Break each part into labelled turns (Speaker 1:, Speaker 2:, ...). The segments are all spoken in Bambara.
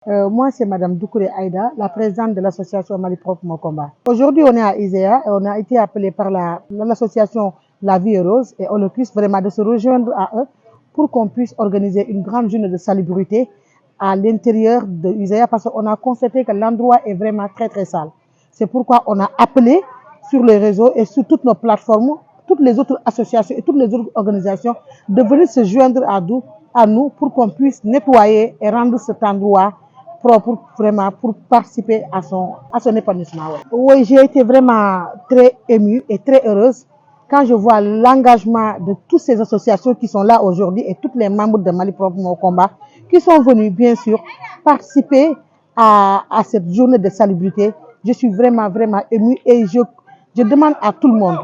Speaker 1: Moi, c'est Madame Doukouré Aïda, la présidente de l'association Mali Propre Mon Combat. Aujourd'hui, on est à ISEA et on a été appelé par l'association La Vie est Rose et Holocus vraiment de se rejoindre à eux pour qu'on puisse organiser une grande journée de salubrité à l'intérieur de ISEA parce qu'on a constaté que l'endroit est vraiment très très sale. C'est pourquoi on a appelé sur les réseaux et sur toutes nos plateformes, toutes les autres associations et toutes les autres organisations de venir se joindre à nous pour qu'on puisse nettoyer et rendre cet endroit propre vraiment pour participer à son épanouissement. Ouais. Oui, j'ai été vraiment très émue et très heureuse quand je vois l'engagement de toutes ces associations qui sont là aujourd'hui et tous les membres de Mali Propre Mon Combat qui sont venus bien sûr participer à cette journée de salubrité. Je suis vraiment, vraiment émue et je demande à tout le monde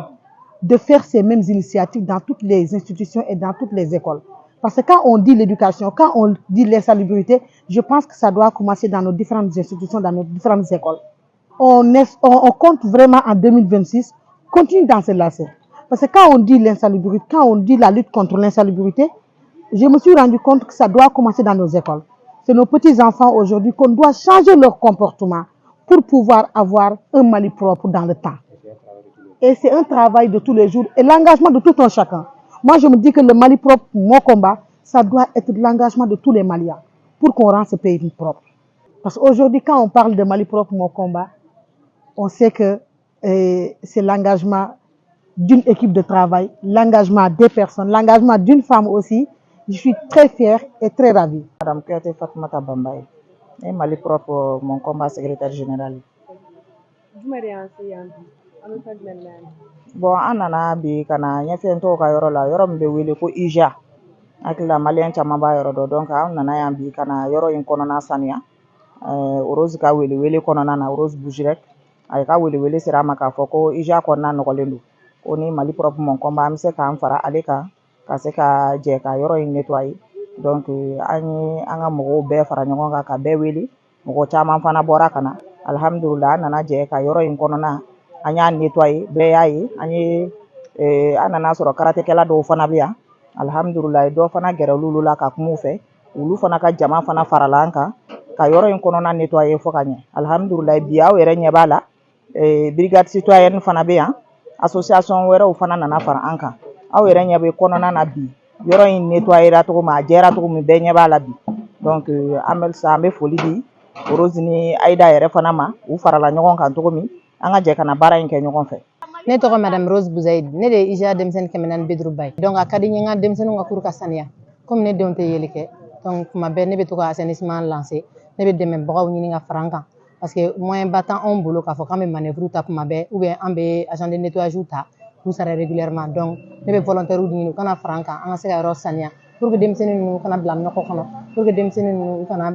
Speaker 1: de faire ces mêmes initiatives dans toutes les institutions et dans toutes les écoles. Parce que quand on dit l'éducation, quand on dit l'insalubrité, je pense que ça doit commencer dans nos différentes institutions, dans nos différentes écoles. On compte vraiment en 2026 continuer dans ce lancée. Parce que quand on dit l'insalubrité, quand on dit la lutte contre l'insalubrité, je me suis rendu compte que ça doit commencer dans nos écoles. C'est nos petits-enfants aujourd'hui qu'on doit changer leur comportement pour pouvoir avoir un Mali propre dans le temps. Et c'est un travail de tous les jours et l'engagement de tout un chacun. Moi, je me dis que le Mali propre, mon combat, ça doit être l'engagement de tous les Maliens pour qu'on rende ce pays propre. Parce qu'aujourd'hui, quand on parle de Mali propre, mon combat, on sait que c'est l'engagement d'une équipe de travail, l'engagement des personnes, l'engagement d'une femme aussi. Je suis très fière et très ravie.
Speaker 2: Madame Kouyaté Fatoumata Bambaye, ne Mali propre mon combat secrétaire général.
Speaker 3: Jumɛn de y'an se yan bi? An bɛ fɛn jumɛn na yan?
Speaker 2: Bon, an nana bi ka na ɲɛfɛntɔw ka yɔrɔ la, yɔrɔ min bɛ wele ko IJA. Hakili la Malien caman b'a yɔrɔ dɔn. Donc an nana yan bi ka na yɔrɔ in kɔnɔna saniya. Rose ka welewele kɔnɔna na, Rose Bujirek a ka welewele sera a ma k'a fɔ ko IJA kɔnɔna nɔgɔlen don, ko ni Mali propre mon combat an bɛ se k'an fara ale kan ka se ka jɛ ka yɔrɔ in nettoyer. Donc an ye an ka mɔgɔw bɛɛ fara ɲɔgɔn kan ka bɛɛ wele, mɔgɔ caman fana bɔra ka na. Alihamudulila, an nana jɛ ka yɔrɔ in kɔnɔna an y'a nettoyer, bɛɛ y'a ye. An ye an nana sɔrɔ karatekɛla dɔw fana bɛ yan. Alihamudulila, dɔ fana gɛrɛ olu la ka kuma u fɛ, olu fana ka jama fana farala an kan ka yɔrɔ in kɔnɔna nettoyer fo ka ɲɛ. Alihamudulila, bi aw yɛrɛ ɲɛ b'a la, brigade citoyenne fana bɛ yan, association wɛrɛw fana nana fara an kan. Aw yɛrɛ ɲɛ bɛ kɔnɔna na bi, yɔrɔ in nettoyera cogo min, a jɛra cogo min, bɛɛ ɲɛ b'a la bi. Donc an bɛ sa an bɛ foli di Rose ni Aïda yɛrɛ fana ma, u farala ɲɔgɔn kan cogo min, an ka jɛ ka na baara in kɛ ɲɔgɔn fɛ.
Speaker 4: Ne tɔgɔ Madame Rose Bouzaïd, ne de ye IJA denmisɛnnin 450 ba ye. Donc a ka di n ye n ka denmisɛnninw ka cour ka saniya. Komi ne denw tɛ yeli kɛ, donc kuma bɛɛ ne bɛ to ka assainissement lancer, ne bɛ dɛmɛbagaw ɲini ka fara n kan parce que moyen ba t'anw bolo k'a fɔ k'an bɛ manœuvre ta kuma bɛɛ ou bien an bɛ agent de nettoyage ta k'u sara régulièrement. Donc ne bɛ volontaire ɲini u kana fara n kan, an ka se ka yɔrɔ saniya pour que denmisɛnnin ninnu kana bila nɔgɔ kɔnɔ, pour que denmisɛnnin ninnu u kana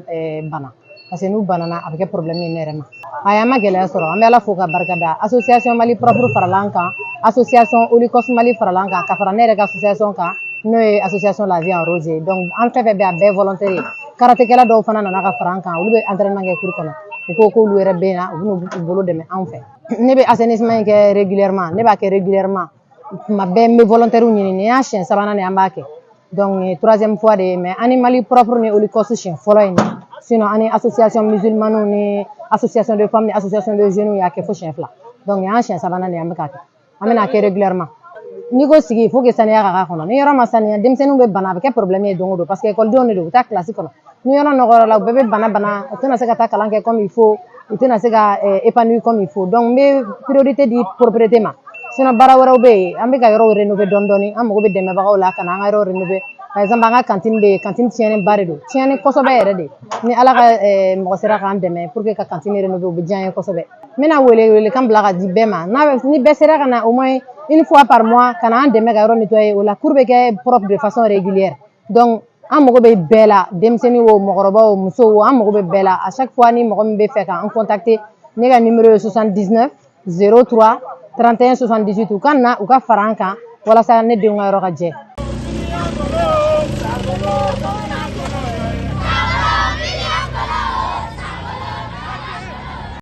Speaker 4: bana, parce que n'u banana, a bɛ kɛ problème ye ne yɛrɛ ma. Ayi, an ma gɛlɛya sɔrɔ, an bɛ Ala fo ka barika da. Association Mali propre farala an kan, association Olicos Mali farala an kan, ka fara ne yɛrɛ ka association kan, n'o ye association La Vie en Rose ye. Donc an fɛn fɛn bɛ, a bɛɛ volontaire ye. Karatekɛla dɔw fana nana ka fara an kan, olu bɛ entraînement kɛ cour kɔnɔ, u ko k'olu yɛrɛ bɛ na, u bɛn'u bolo dɛmɛ anw fɛ. Ne bɛ assainissement in kɛ régulièrement, ne b'a kɛ régulièrement, tuma bɛɛ n bɛ volontaire ɲini. Nin y'a siɲɛ sabanan de an b'a kɛ, donc nin ye troisième fois de ye. Mais an ni Mali propre ni Olicos siɲɛ fɔlɔ ye nin. Sinon an ni association musulmane ni association de femmes ni association de jeunes y'a kɛ fo siɲɛ fila. Donc nin y'an siɲɛ sabanan de ye an bɛ k'a kɛ, an bɛna kɛ régulièrement. N'i ko sigi, il faut que saniya ka k'a kɔnɔ. Ni yɔrɔ ma saniya, denmisɛnninw bɛ bana, a bɛ kɛ problème ye don o don parce que ekɔlidenw de don, u bɛ taa kilasi kɔnɔ. Ni yɔrɔ nɔgɔyara la, u bɛɛ bɛ bana bana, u tɛna se ka taa kalan kɛ comme il faut, u tɛna se ka épanouir comme il faut. Donc n bɛ priorité di propreté ma. Sinon baara wɛrɛw bɛ yen, an bɛ ka yɔrɔw rénover dɔɔni dɔɔni, an mago bɛ dɛmɛbagaw la ka na an ka yɔrɔ rénover. Par exemple, an ka cantine bɛ yen, cantine tiɲɛnen ba de don, tiɲɛni kosɛbɛ yɛrɛ de. Ni Ala ka mɔgɔ sera k'an dɛmɛ pour que ka cantine rénover, o bɛ diya n ye kosɛbɛ. N bɛna wele welekan bila ka di bɛɛ ma, n'a ni bɛɛ sera ka na au moins une fois par mois ka na an dɛmɛ ka yɔrɔ nettoyer, o la cour bɛ kɛ propre de façon régulière. Donc an mago bɛ bɛɛ la, denmisɛnnin o, mɔgɔkɔrɔba o, musow o, an mago bɛ bɛɛ la. À chaque fois ni mɔgɔ min bɛ fɛ k'an contacter, ne ka numéro ye 79 03 31 78. U ka na, u ka fara an kan walasa ne denw ka yɔrɔ ka jɛ.